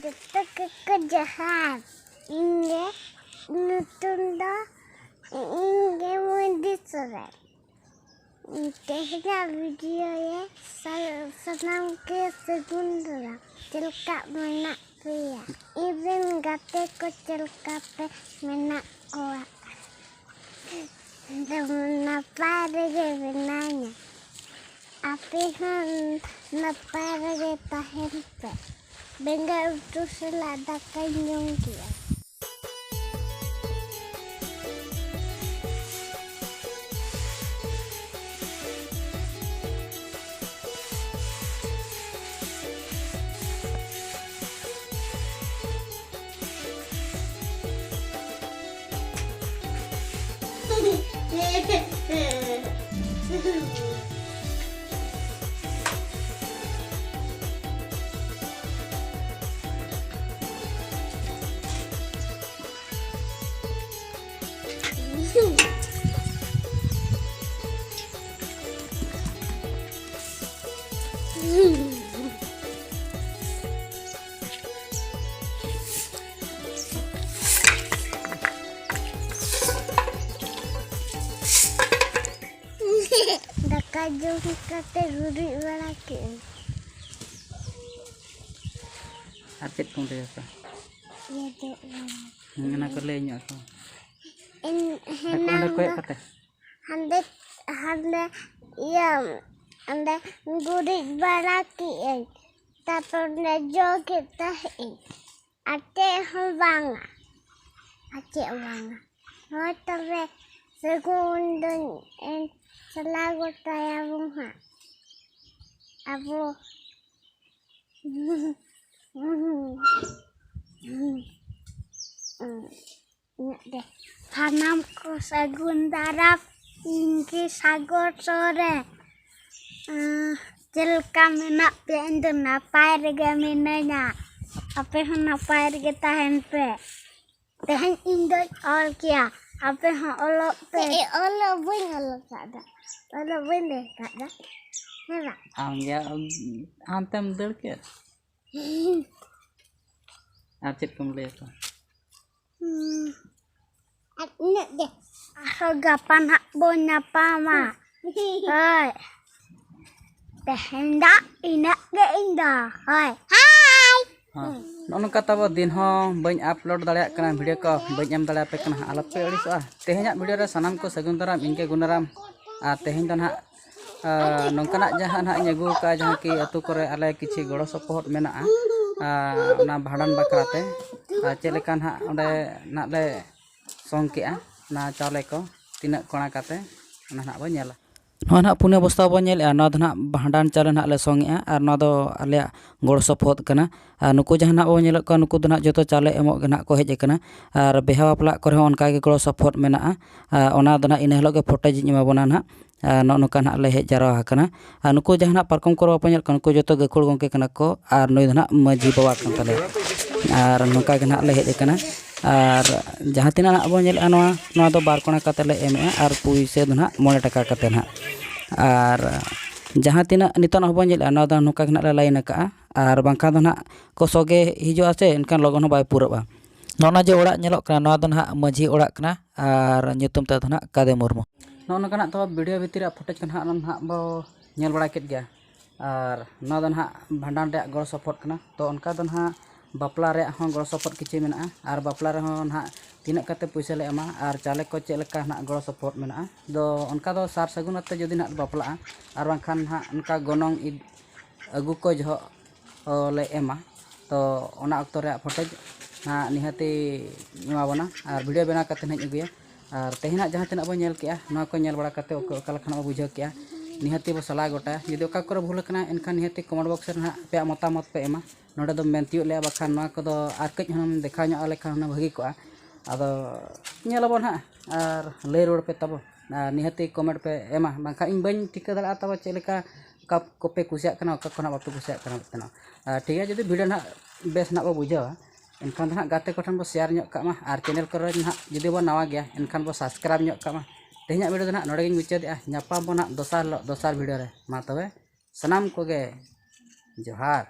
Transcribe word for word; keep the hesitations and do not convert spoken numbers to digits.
ᱡᱚᱛᱚ ᱠᱚᱠᱚ ᱡᱚᱦᱟᱨ᱾ ᱤᱧ ᱜᱮ ᱧᱩᱛᱩᱢ ᱫᱚ ᱤᱧ ᱜᱮ ᱢᱚᱱᱫᱤ ᱥᱚᱨᱮᱱ᱾ ᱛᱮᱦᱮᱧᱟᱜ ᱵᱷᱤᱰᱤᱭᱳ ᱨᱮ ᱥᱟ- ᱥᱟᱱᱟᱢ ᱜᱮ ᱥᱟᱹᱜᱩᱱ ᱫᱟᱨᱟᱢ᱾ ᱪᱮᱫ ᱞᱮᱠᱟ ᱢᱮᱱᱟᱜ ᱯᱮᱭᱟ? ᱤᱧ ᱨᱮᱱ ᱜᱟᱛᱮ ᱠᱚ ᱪᱮᱫ ᱞᱮᱠᱟ ᱯᱮ ᱢᱮᱱᱟᱜ ᱠᱚᱣᱟ? ᱡᱮᱢᱚᱱ ᱱᱟᱯᱟᱭ ᱨᱮᱜᱮ ᱢᱮᱱᱟᱧᱟ᱾ ᱟᱯᱮ ᱦᱚᱸ ᱱᱟᱯᱟᱭ ᱨᱮᱜᱮ ᱛᱟᱦᱮᱱ ᱯᱮ᱾ ᱵᱮᱸᱜᱟᱲ ᱩᱛᱩ ᱥᱟᱞᱟᱜ ᱫᱟᱠᱟᱧ ᱡᱚᱢ ᱠᱮᱜᱼᱟ᱾ ᱫᱟᱠᱟ ᱡᱚᱢ ᱠᱟᱛᱮ ᱜᱩᱨᱤᱡ ᱵᱟᱲᱟ ᱠᱮᱜᱼᱟᱹᱧ᱾ ᱟᱨ ᱪᱮᱫ ᱠᱚᱢ ᱞᱟᱹᱭ ᱟᱠᱚᱣᱟ? ᱤᱭᱟᱹ ᱫᱚ ᱵᱟᱝ᱾ ᱦᱩᱸ, ᱚᱱᱟ ᱠᱚ ᱞᱟᱹᱭ ᱧᱚᱜ ᱟᱠᱚ᱾ ᱤᱧ ᱟᱠᱚ ᱚᱸᱰᱮ ᱦᱮᱱᱟᱝ ᱠᱚᱭᱚᱜ ᱫᱚ ᱠᱟᱛᱮ᱾ ᱦᱟᱸᱰᱮ, ᱦᱟᱸᱰᱮ, ᱤᱭᱟᱹ, ᱚᱸᱰᱮ ᱜᱩᱨᱤᱡ ᱵᱟᱲᱟ ᱠᱮᱜᱼᱟᱹᱧ᱾ ᱛᱟᱨᱯᱚᱨ ᱚᱸᱰᱮ ᱡᱚ ᱠᱮᱫ ᱛᱟᱦᱮᱸᱫ ᱤᱧ᱾ ᱟᱨ ᱪᱮᱫ ᱦᱚᱸ ᱵᱟᱝᱟ᱾ ᱟᱨ ᱪᱮᱫ ᱦᱚᱸ ᱵᱟᱝᱟ᱾ ᱦᱳᱭ ᱛᱚᱵᱮ, ᱥᱟᱹᱜᱩᱱ ᱫᱚᱧ ᱮᱱ ᱪᱟᱞᱟᱣ ᱜᱚᱴᱟᱭᱟᱵᱚᱱ ᱦᱟᱸᱜ᱾ ᱟᱵᱚ ᱤᱧᱟᱹᱜ ᱫᱮ᱾ ᱥᱟᱱᱟᱢ ᱠᱚ ᱥᱟᱹᱜᱩᱱ ᱫᱟᱨᱟᱢ᱾ ᱤᱧ ᱜᱮ ᱥᱟᱜᱚᱨ ᱥᱚᱨᱮᱱ᱾ ᱟᱸ, ᱪᱮᱫ ᱞᱮᱠᱟ ᱢᱮᱱᱟᱜ ᱯᱮᱭᱟ? ᱤᱧ ᱫᱚ ᱱᱟᱯᱟᱭ ᱨᱮᱜᱮ ᱢᱤᱱᱟᱹᱧᱟ᱾ ᱟᱯᱮ ᱦᱚᱸ ᱱᱟᱯᱟᱭ ᱨᱮᱜᱮ ᱛᱟᱦᱮᱱ ᱯᱮ᱾ ᱛᱮᱦᱮᱧ ᱤᱧ ᱫᱚᱧ ᱚᱞ ᱠᱮᱭᱟ, ᱟᱯᱮ ᱦᱚᱸ ᱚᱞᱚᱜ ᱯᱮ᱾ ᱮ, ᱚᱞᱚᱜ ᱵᱟᱹᱧ ᱚᱞ ᱟᱠᱟᱫᱟ᱾ ᱚᱞᱚᱜ ᱵᱟᱹᱧ ᱞᱟᱹᱭ ᱟᱠᱟᱫᱟ᱾ ᱦᱮᱸ ᱵᱟᱝ? ᱟᱢ ᱜᱮ ᱦᱟᱱᱛᱮᱢ ᱫᱟᱹᱲ ᱠᱮᱫ᱾ ᱟᱨ ᱪᱮᱫ ᱠᱚᱢ ᱞᱟᱹᱭ ᱟᱠᱚᱣᱟ? ᱟᱨ ᱤᱱᱟᱹᱜ ᱜᱮ᱾ ᱟᱨᱦᱚᱸ ᱜᱟᱯᱟ ᱱᱟᱦᱟᱜ ᱵᱚᱱ ᱧᱟᱯᱟᱢᱟ᱾ ᱦᱳᱭ᱾ ᱛᱮᱦᱮᱧ ᱫᱚ ᱤᱱᱟᱹᱜ ᱜᱮ ᱤᱧ ᱫᱚ᱾ ᱦᱳᱭ᱾ ᱦᱟᱭ᱾ ᱦᱚᱸ᱾ ᱱᱚᱜᱼᱚ ᱱᱚᱝᱠᱟ ᱛᱟᱵᱚ ᱫᱤᱱ ᱦᱚᱸ ᱵᱟᱹᱧ ᱟᱯᱞᱳᱰ ᱫᱟᱲᱮᱭᱟᱜ ᱠᱟᱱᱟ, ᱵᱷᱤᱰᱤᱭᱳ ᱠᱚ ᱵᱟᱹᱧ ᱮᱢ ᱫᱟᱲᱮᱭᱟᱯᱮ ᱠᱟᱱᱟ, ᱟᱞᱚᱯᱮ ᱟᱹᱲᱤᱥᱚᱜᱼᱟ᱾ ᱛᱮᱦᱮᱧᱟᱜ ᱵᱷᱤᱰᱤᱭᱳ ᱨᱮ ᱥᱟᱱᱟᱢ ᱠᱚ ᱥᱟᱹᱜᱩᱱ ᱫᱟᱨᱟᱢ, ᱤᱧ ᱜᱮ ᱜᱩᱱᱟᱨᱟᱢ᱾ ᱟᱨ ᱛᱮᱦᱮᱧ ᱫᱚ ᱱᱟᱦᱟᱜ ᱟᱨ ᱱᱚᱝᱠᱟᱱᱟᱜ ᱡᱟᱦᱟᱸ ᱱᱟᱦᱟᱜ ᱤᱧ ᱟᱹᱜᱩ ᱟᱠᱟᱫᱼᱟ, ᱡᱟᱦᱟᱸ ᱠᱤ ᱟᱹᱛᱩ ᱠᱚᱨᱮ ᱟᱞᱮ ᱠᱤᱪᱷᱤ ᱜᱚᱲᱚ ᱥᱚᱯᱚᱦᱚᱫ ᱢᱮᱱᱟᱜᱼᱟ, ᱟᱨ ᱚᱱᱟ ᱵᱷᱟᱸᱰᱟᱱ ᱵᱟᱠᱷᱨᱟ ᱛᱮ᱾ ᱟᱨ ᱪᱮᱫ ᱞᱮᱠᱟ ᱱᱟᱦᱟᱜ ᱚᱸᱰᱮ ᱱᱟᱦᱟᱜ ᱞᱮ ᱥᱚᱝ ᱠᱮᱜᱼᱟ, ᱚᱱᱟ ᱪᱟᱣᱞᱮ ᱠᱚ ᱛᱤᱱᱟᱹᱜ ᱠᱚᱬᱟ ᱠᱟᱛᱮ, ᱚᱱᱟ ᱱᱟᱦᱟᱜ ᱵᱚᱱ ᱧᱮᱞᱟ᱾ ᱱᱚᱣᱟ ᱱᱟᱦᱟᱜ ᱯᱩᱱᱭᱟᱹ ᱵᱚᱥᱛᱟ ᱵᱚᱱ ᱧᱮᱞᱮᱜᱼᱟ, ᱱᱚᱣᱟ ᱫᱚ ᱱᱟᱦᱟᱜ ᱵᱷᱟᱸᱰᱟᱱ ᱪᱟᱣᱞᱮ ᱱᱟᱦᱟᱜ ᱞᱮ ᱥᱚᱝ ᱮᱜᱼᱟ, ᱟᱨ ᱱᱚᱣᱟ ᱫᱚ ᱟᱞᱮᱭᱟᱜ ᱜᱚᱲᱚ ᱥᱚᱯᱚᱦᱚᱫ ᱠᱟᱱᱟ᱾ ᱟᱨ ᱱᱩᱠᱩ ᱡᱟᱦᱟᱸ ᱱᱟᱦᱟᱜ ᱵᱚᱱ ᱧᱮᱞᱮᱫ ᱠᱚᱣᱟ, ᱱᱩᱠᱩ ᱫᱚ ᱱᱟᱦᱟᱜ ᱡᱚᱛᱚ ᱪᱟᱣᱞᱮ ᱮᱢᱚᱜ ᱜᱮ ᱱᱟᱦᱟᱜ ᱠᱚ ᱦᱮᱡ ᱟᱠᱟᱱᱟ᱾ ᱟᱨ ᱵᱤᱦᱟ ᱵᱟᱯᱞᱟᱜ ᱠᱚᱨᱮ ᱦᱚᱸ ᱚᱱᱠᱟ ᱜᱮ ᱜᱚᱲᱚ ᱥᱚᱯᱚᱦᱚᱫ ᱢᱮᱱᱟᱜᱼᱟ᱾ ᱟᱨ ᱚᱱᱟ ᱫᱚ ᱱᱟᱦᱟᱜ ᱤᱱᱟᱹ ᱦᱤᱞᱳᱜ ᱜᱮ ᱯᱷᱩᱴᱮᱡᱽ ᱤᱧ ᱮᱢᱟ ᱵᱚᱱᱟ ᱱᱟᱦᱟᱜ᱾ ᱟᱨ ᱱᱚᱜᱼᱚ ᱱᱚᱝᱠᱟ ᱱᱟᱦᱟᱜ ᱞᱮ ᱦᱮᱡ ᱡᱟᱣᱨᱟ ᱟᱠᱟᱱᱟ᱾ ᱟᱨ ᱱᱩᱠᱩ ᱡᱟᱦᱟᱸ ᱱᱟᱦᱟᱜ ᱯᱟᱨᱠᱚᱢ ᱠᱚᱨᱮ ᱵᱟᱯᱮ ᱧᱮᱞ ᱠᱚᱣᱟ, ᱱᱩᱠᱩ ᱡᱚᱛᱚ ᱜᱟᱹᱠᱷᱩᱲ ᱜᱚᱢᱠᱮ ᱠᱟᱱᱟ ᱠᱚ, ᱟᱨ ᱱᱩᱭ ᱫᱚ ᱱᱟᱦᱟᱜ ᱢᱟᱹᱡᱷᱤ ᱵᱟᱵᱟ ᱠᱟᱱ ᱛᱟᱞᱮᱭᱟ᱾ ᱟᱨ ᱱᱚᱝᱠᱟ ᱜᱮ ᱱᱟᱦᱟᱜ ᱞᱮ ᱦᱮᱡ ᱟᱠᱟᱱᱟ᱾ ᱟᱨ ᱡᱟᱦᱟᱸ ᱛᱤᱱᱟᱹᱜ ᱱᱟᱦᱟᱜ ᱵᱚᱱ ᱧᱮᱞᱮᱜᱼᱟ, ᱱᱚᱣᱟ, ᱱᱚᱣᱟ ᱫᱚ ᱵᱟᱨ ᱠᱚᱬᱟ ᱠᱟᱛᱮ ᱞᱮ ᱮᱢᱮᱜᱼᱟ, ᱟᱨ ᱯᱩᱭᱥᱟᱹ ᱫᱚ ᱱᱟᱦᱟᱜ ᱢᱚᱬᱮ ᱴᱟᱠᱟ ᱠᱟᱛᱮ ᱱᱟᱦᱟᱜ᱾ ᱟᱨ ᱡᱟᱦᱟᱸ ᱛᱤᱱᱟᱹᱜ ᱱᱤᱛᱚᱜ ᱱᱟᱦᱟᱜ ᱵᱚᱱ ᱧᱮᱞᱮᱜᱼᱟ, ᱱᱚᱣᱟ ᱫᱚ ᱱᱚᱝᱠᱟ ᱜᱮ ᱱᱟᱦᱟᱜ ᱞᱮ ᱞᱟᱭᱤᱱ ᱟᱠᱟᱜᱼᱟ, ᱟᱨ ᱵᱟᱝᱠᱷᱟᱱ ᱫᱚ ᱱᱟᱦᱟᱜ ᱠᱚ ᱥᱚᱜᱮ ᱦᱤᱡᱩᱜᱼᱟ ᱥᱮ, ᱮᱱᱠᱷᱟᱱ ᱞᱚᱜᱚᱱ ᱦᱚᱸ ᱵᱟᱭ ᱯᱩᱨᱟᱹᱜᱼᱟ᱾ ᱱᱚᱜᱼᱚ ᱱᱚᱣᱟ ᱡᱮ ᱚᱲᱟᱜ ᱧᱮᱞᱚᱜ ᱠᱟᱱᱟ, ᱱᱚᱣᱟ ᱫᱚ ᱱᱟᱦᱟᱜ ᱢᱟᱹᱡᱷᱤ ᱚᱲᱟᱜ ᱠᱟᱱᱟ, ᱟᱨ ᱧᱩᱛᱩᱢ ᱛᱟᱭ ᱫᱚ ᱱᱟᱦᱟᱜ ᱠᱟᱫᱮ ᱢᱩᱨᱢᱩ᱾ ᱱᱚᱜᱼᱚ ᱱᱚᱝᱠᱟᱱᱟᱜ ᱛᱚ ᱵᱷᱤᱰᱤᱭᱳ ᱵᱷᱤᱛᱤᱨ ᱨᱮᱭᱟᱜ ᱯᱷᱩᱴᱮᱡᱽ ᱠᱚ ᱱᱟᱦᱟᱜ, ᱱᱟᱦᱟᱜ ᱵᱚ ᱧᱮᱞ ᱵᱟᱲᱟ ᱠᱮᱫ ᱜᱮᱭᱟ᱾ ᱟᱨ ᱱᱚᱣᱟ ᱫᱚ ᱱᱟᱦᱟᱜ ᱵᱷᱟᱸᱰᱟᱱ ᱨᱮᱭᱟᱜ ᱜᱚᱲᱚ ᱥᱚᱯᱚᱦᱚᱫ ᱠᱟᱱᱟ᱾ ᱛᱚ ᱚᱱᱠᱟ ᱫᱚ ᱱᱟᱦᱟᱜ ᱵᱟᱯᱞᱟ ᱨᱮᱭᱟᱜ ᱦᱚᱸ ᱜᱚᱲᱚ ᱥᱚᱯᱚᱦᱚᱫ ᱠᱤᱪᱷᱩ ᱢᱮᱱᱟᱜᱼᱟ, ᱟᱨ ᱵᱟᱯᱞᱟ ᱨᱮᱦᱚᱸ ᱱᱟᱦᱟᱜ ᱛᱤᱱᱟᱹᱜ ᱠᱟᱛᱮ ᱯᱩᱭᱥᱟᱹ ᱞᱮ ᱮᱢᱟ, ᱟᱨ ᱪᱟᱣᱞᱮ ᱠᱚ ᱪᱮᱫ ᱞᱮᱠᱟ ᱱᱟᱦᱟᱜ ᱜᱚᱲᱚ ᱥᱚᱯᱚᱦᱚᱫ ᱢᱮᱱᱟᱜᱼᱟ᱾ ᱫᱚ ᱚᱱᱠᱟ ᱫᱚ ᱥᱟᱨ ᱥᱟᱹᱜᱩᱱ ᱟᱛᱮ ᱡᱩᱫᱤ ᱱᱟᱦᱟᱜ ᱵᱟᱯᱞᱟᱜᱼᱟ, ᱟᱨ ᱵᱟᱝᱠᱷᱟᱱ ᱱᱟᱦᱟᱜ ᱚᱱᱠᱟ ᱜᱚᱱᱚᱝ ᱤᱫ-, ᱟᱹᱜᱩ ᱠᱚ ᱡᱚᱦᱚᱜ ᱞᱮ ᱮᱢᱟ᱾ ᱛᱚ ᱚᱱᱟ ᱚᱠᱛᱚ ᱨᱮᱭᱟᱜ ᱯᱷᱩᱴᱮᱡᱽ ᱱᱟᱦᱟᱜ ᱱᱤᱦᱟᱹᱛᱤ ᱮᱢᱟ ᱵᱚᱱᱟ᱾ ᱟᱨ ᱵᱷᱤᱰᱤᱭᱳ ᱵᱮᱱᱟᱣ ᱠᱟᱛᱮ ᱱᱟᱦᱟᱜ ᱤᱧ ᱟᱹᱜᱩᱭᱟ᱾ ᱟᱨ ᱛᱮᱦᱮᱧᱟᱜ ᱡᱟᱦᱟᱸ ᱛᱤᱱᱟᱹᱜ ᱵᱚᱱ ᱧᱮᱞ ᱠᱮᱜᱼᱟ, ᱱᱚᱣᱟ ᱠᱚ ᱧᱮᱞ ᱵᱟᱲᱟ ᱠᱟᱛᱮ ᱚᱠᱚᱭ ᱚᱠᱟ ᱞᱮᱠᱟᱱᱟᱜ ᱵᱚ ᱵᱩᱡᱷᱟᱹᱣ ᱠᱮᱜᱼᱟ, ᱱᱤᱦᱟᱹᱛᱤ ᱵᱚ ᱥᱟᱞᱟ ᱜᱚᱴᱟᱭᱟ᱾ ᱡᱩᱫᱤ ᱚᱠᱟ ᱠᱚᱨᱮ ᱵᱷᱩᱞ ᱟᱠᱟᱱᱟ, ᱮᱱᱠᱷᱟᱱ ᱱᱤᱦᱟᱹᱛᱤ ᱠᱚᱢᱮᱱᱴ ᱵᱚᱠᱥ ᱨᱮ ᱱᱟᱦᱟᱜ ᱟᱯᱮᱭᱟᱜ ᱢᱚᱛᱟᱢᱚᱛ ᱯᱮ ᱮᱢᱟ᱾ ᱱᱚᱰᱮ ᱫᱚ ᱢᱮᱱ ᱛᱤᱭᱳᱜ ᱞᱮᱜᱼᱟ, ᱵᱟᱠᱷᱟᱱ ᱱᱚᱣᱟ ᱠᱚᱫᱚ ᱟᱨ ᱠᱟᱹᱡ ᱦᱩᱱᱟᱹᱝ ᱫᱮᱠᱷᱟᱣ ᱧᱚᱜ ᱟᱞᱮ ᱠᱷᱟᱱ ᱦᱩᱱᱟᱹᱝ ᱵᱷᱟᱹᱜᱤ ᱠᱚᱜᱼᱟ᱾ ᱟᱫᱚ ᱧᱮᱞ ᱟᱵᱚᱱ ᱦᱟᱸᱜ, ᱟᱨ ᱞᱟᱹᱭ ᱨᱩᱣᱟᱹᱲ ᱯᱮ ᱛᱟᱵᱚ, ᱟᱨ ᱱᱤᱦᱟᱹᱛᱤ ᱠᱚᱢᱮᱱᱴ ᱯᱮ ᱮᱢᱟ, ᱵᱟᱝᱠᱷᱟᱱ ᱤᱧ ᱵᱟᱹᱧ ᱴᱷᱤᱠᱟᱹ ᱫᱟᱲᱮᱭᱟᱜᱼᱟ ᱛᱟᱵᱚ ᱪᱮᱫ ᱞᱮᱠᱟ, ᱚᱠᱟ ᱠᱚᱯᱮ ᱠᱩᱥᱤᱭᱟᱜ ᱠᱟᱱᱟ, ᱚᱠᱟ ᱠᱚ ᱱᱟᱦᱟᱜ ᱵᱟᱯᱮ ᱠᱩᱥᱤᱭᱟᱜ ᱠᱟᱱᱟ᱾ ᱟᱨ ᱴᱷᱤᱠ ᱜᱮᱭᱟ, ᱡᱩᱫᱤ ᱵᱷᱤᱰᱤᱭᱳ ᱱᱟᱦᱟᱜ ᱵᱮᱥ ᱱᱟᱦᱟᱜ ᱵᱚ ᱵᱩᱡᱷᱟᱹᱣᱟ, ᱮᱱᱠᱷᱟᱱ ᱫᱚ ᱱᱟᱦᱟᱜ ᱜᱟᱛᱮ ᱠᱚᱴᱷᱮᱱ ᱵᱚ ᱥᱮᱭᱟᱨ ᱧᱚᱜ ᱠᱟᱜ ᱢᱟ᱾ ᱟᱨ ᱪᱮᱱᱮᱞ ᱠᱚᱨᱮ ᱱᱟᱦᱟᱜ ᱡᱩᱫᱤ ᱵᱚ ᱱᱟᱣᱟ ᱜᱮᱭᱟ, ᱮᱱᱠᱷᱟᱱ ᱵᱚ ᱥᱟᱵᱥᱠᱨᱟᱭᱤᱵᱽ ᱧᱚᱜ ᱠᱟᱜ ᱢᱟ᱾ ᱛᱮᱦᱮᱧᱟᱜ ᱵᱷᱤᱰᱤᱭᱳ ᱫᱚ ᱱᱟᱦᱟᱜ ᱱᱚᱰᱮ ᱜᱤᱧ ᱢᱩᱪᱟᱹᱫᱮᱜᱼᱟ᱾ ᱧᱟᱯᱟᱢ ᱵᱚ ᱱᱟᱦᱟᱜ ᱫᱚᱥᱟᱨ ᱦᱤᱞᱳᱜ, ᱫᱚᱥᱟᱨ ᱵᱷᱤᱰᱤᱭᱳ ᱨᱮ᱾ ᱢᱟ ᱛᱚᱵᱮ, ᱥᱟᱱᱟᱢ ᱠᱚᱜᱮ ᱡᱚᱦᱟᱨ᱾